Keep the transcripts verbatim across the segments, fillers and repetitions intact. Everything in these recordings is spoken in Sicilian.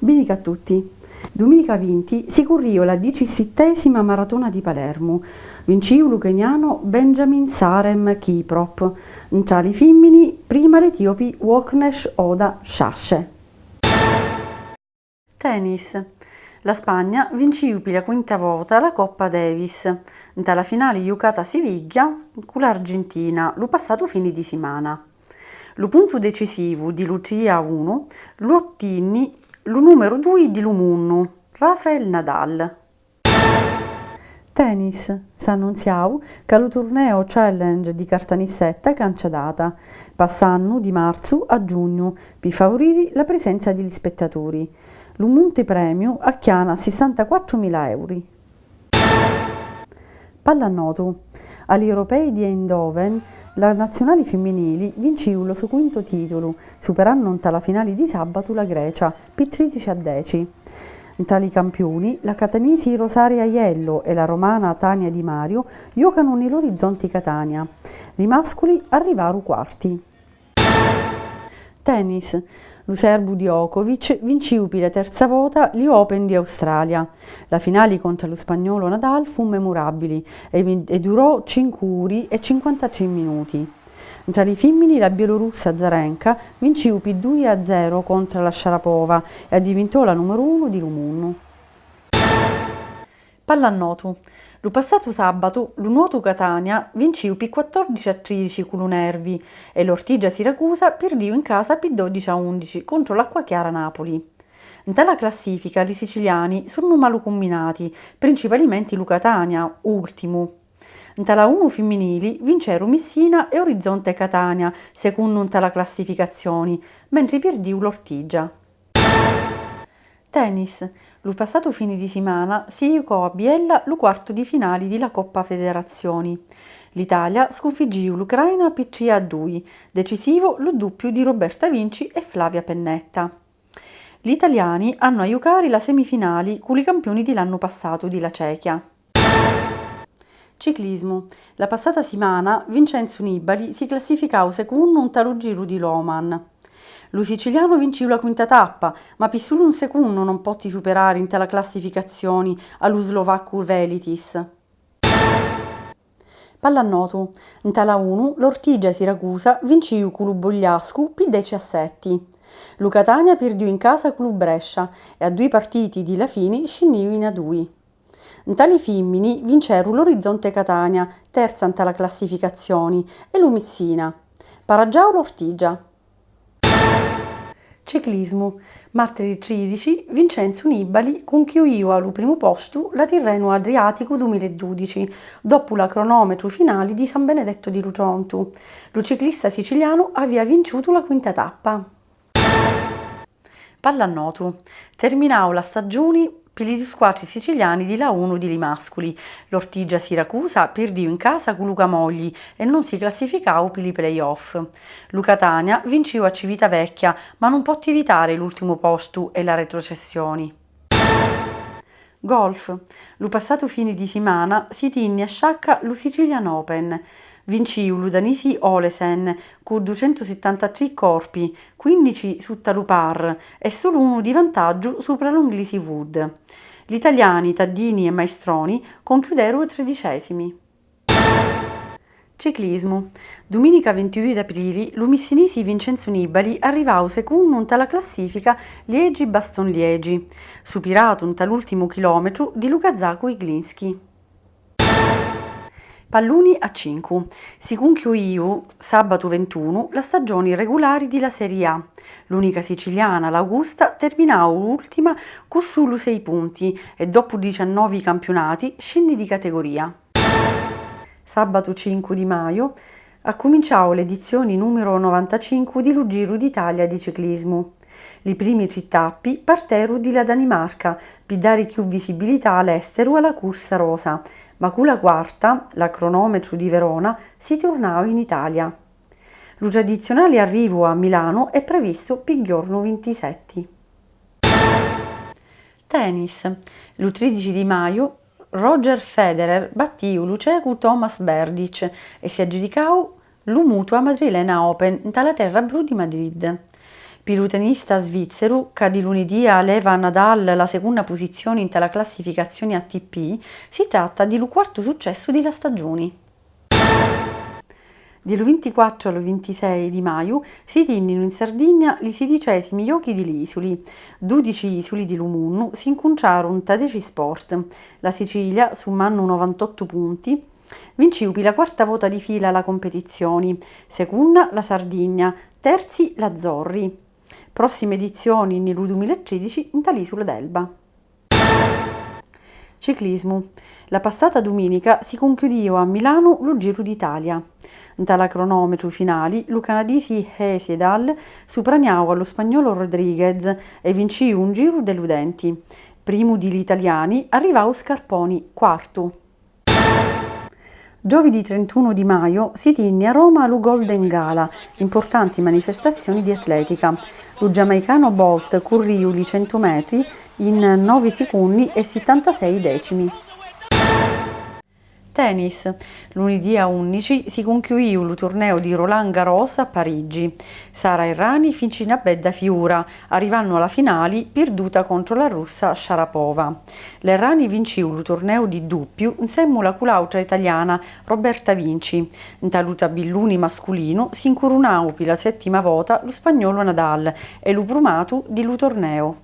Binica a tutti. Duminica vinti si currìu la dicissittesima maratona di Palermu. Vincìu lu kenianu Benjamin Sarem Kiprop. Ntra li fimmini, prima l'etiopi Worknesh Oda Shashe. Tennis. La Spagna vincìu pi la quinta vota la Coppa Davis, nta la finali jucata a Sivigghia cu l'Argentina lu passatu fini di simana. Lu puntu decisivu di lu tri a unu lu ottinni lu numeru dui di lu munnu, Rafael Nadal. Tennis. S'annunziau ca lu turneu Challenge di Cartanissetta cancia data, passannu di marzu a giugnu, pi favuriri la prisenza di li spettaturi. Lu muntipremiu acchiana a sissantaquattrumila euri. Pallannotu. A li Europei di Eindhoven, la nazziunali fimminili vincìu lu so quintu titulu, superannu nta la finali di sabatu la Grecia pi tridici a deci. Ntra li campiuni, la catanisi Rosaria Aiello e la romana Tania Di Mario jocanu nni l'Orizzonti Catania. Li masculi arrivaru quarti. Tennis. Lu serbu Djokovic vincìu pi la terza vota li Open di Australia. La finali contra lu spagnolu Nadal fu memurabili e vin-, e durò cincu uri e cinquantatrì minuti. Ntra li fimmini, la bielurussa Azarenka vincìu pi dui a zero contra la Sharapova e addivintò la numeru unu di lu munnu. Pallannotu. Lu passatu sabatu lu Nuotu Catania vincìu pi quattordici a tridici cu lu Nervi e l'Ortigia Siracusa pirdìu in casa pi dodici a undici contru l'Acquachiara Napuli. Nta la classifica li siciliani sunnu malu cumminati, principalimenti lu Catania, ultimu. Nta la unu fimminili vinceru Missina e Orizzonte Catania, secunnu nta la classificazzioni, mentri pirdìu l'Ortigia. Tennis. Lu passatu fini di simana si jucò a Biella lu quartu di finali di la Coppa Federazzioni. L'Italia scunfiggìu l'Ucraina pi tri a dui, decisivu lu duppiu di Roberta Vinci e Flavia Pennetta. Li taliani hannu a jucari la semifinali cu li campiuni di l'annu passatu di la Cechia. Ciclismu. La passata simana Vincenzu Nibali si classificau secunnu nta lu Giru di l'Oman. Lu sicilianu vincìu la quinta tappa, ma pi sulu un secunnu non potti superari nta la classificazzioni a lu slovaccu Velitis. Pallannotu. Nta la unu, l'Ortigia Siracusa vincìu cu lu Bugliascu pi deci a setti. Lu Catania pirdìu in casa cu lu Brescia e a dui partiti di la fini scinnìu in a dui. Nta li fimmini vinceru l'Orizzonte Catania, terza nta la classificazzioni, e lu Missina. Paraggiau l'Ortigia. Ciclismu. Martiri tridici, Vincenzu Nibali cunchiuìu a lu primu postu la Tirrenu Adriaticu dumila e dudici, doppu la cronometru finali di San Benedettu di lu Trontu. Lu ciclista sicilianu avìa vinciutu la quinta tappa. Pallannotu. Terminau la staggiuni pi li dui squatri siciliani di la unu di li masculi, l'Ortigia Siracusa pirdìu in casa cu lu Camogli e nun si classificau pi li play-off. Lu Catania vincìu a Civitavecchia, ma nun potti evitari l'ultimu postu e la retrocessioni. Golf. Lu passatu fini di simana si tinni a Sciacca lu Sicilian Open. Vincìu lu danisi Olesen cu ducentusittantatrì corpi, quinnici sutta lu par e sulu unu di vantaggiu supra lu nglisi Wood. L'italiani Taddini e Maestroni conchiuderu tredicesimi. Ciclismu. Duminica vintidui d'aprili, lu missinisi Vincenzu Nibali arrivau secunnu nta la classifica Liegi-Bastogne-Liegi, supiratu nta l'ultimu chilometru di lu kazzacu Iglinski. Palluni a cincu. Si cunchiuìu, sabatu ventunu, la staggioni regulari di la Serie A. L'unica siciliana, l'Augusta, terminau ultima cu sulu sei punti e, doppu diciannovi campiunati, scinni di categoria. Sabatu cincu di maiu accuminciau l'edizzioni numiru novantacincu di lu Giru d'Italia di ciclismu. Li primi tri tappi parteru di la Danimarca pi dari chiù visibilità a l'esteru a la cursa rosa, ma cu la quarta, la Cronometru di Verona, si turnau in Italia. Lu tradizziunali arrivu a Milanu è previstu pi jornu vintisetti. Tennis. Lu tridici di maiu Roger Federer battìu lu cecu Thomas Berdych e si aggiudicau lu Mutua Madrilena Open nta la terra bru di Madrid. Pi lu tenista svizzeru, ca di lunidì aleva a Nadal la secunna pusizioni nta la classificazzioni A T P, si tratta di lu quartu successu di la staggiuni. Di lu vintiquattru a lu vintisei di maiu si tinninu in Sardigna li sidicesimi Jochi di li Isuli. Dudici isuli di lu munnu si ncuntraru nta deci sport. La Sicilia, summannu novantottu punti, vincìu pi la quarta vota di fila la competizzioni, secunna la Sardigna, terzi l'Azzorri. Pròssima edizzioni nni lu dumila e tridici nta l'isula d'Elba. Ciclismu. La passata duminica si cunchiudìu a Milanu lu Giru d'Italia. Nta la cronòmetru finali, lu canadisi Hee Siedal supraniau a lu spagnolu Rodriguez e vincìu un giru deludenti. Primu di li taliani, arrivau Scarponi, quartu. Giovidi trentunu di maiu si tinni a Roma lu Golden Gala, importanti manifestazioni di atletica. Lu giamaicanu Bolt currìu li centu metri in novi sicunni e sittantasei decimi. Tennis. Lunidì a unnici si cunchiuìu lu turneu di Roland Garros a Parigi. Sara Errani fici na bedda fiura, arrivannu a la finali pirduta contru la russa Sharapova. L'Errani vincìu lu turneu di duppiu nsèmmula cu l'àutra italiana Roberta Vinci. Nta lu tabilluni masculinu si ncurunau pi la sèttima vota lu spagnolu Nadal e lu prumatu di lu turneu.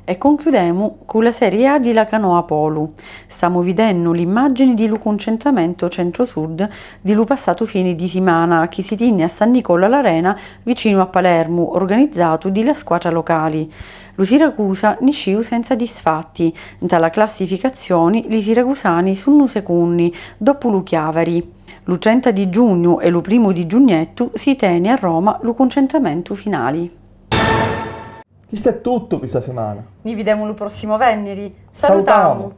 E cunchiudemu cu la Serie A di la canoa polu. Stamu vidennu l'immàggini di lu cuncentramentu centru-sud di lu passatu fini di simana chi si tinni a San Nicola l'Arena vicinu a Palermu, organizzatu di la squatra locali. Lu Siracusa niscìu senza disfatti. Nta la classificazzioni li siracusani sunnu secunni, doppu lu Chiavari. Lu trenta di giugnu e lu primu di giugnettu si teni a Roma lu cuncentramentu finali. Chistu è tuttu pi sta simana. Ni videmu lu prossimu venniri. Salutamu!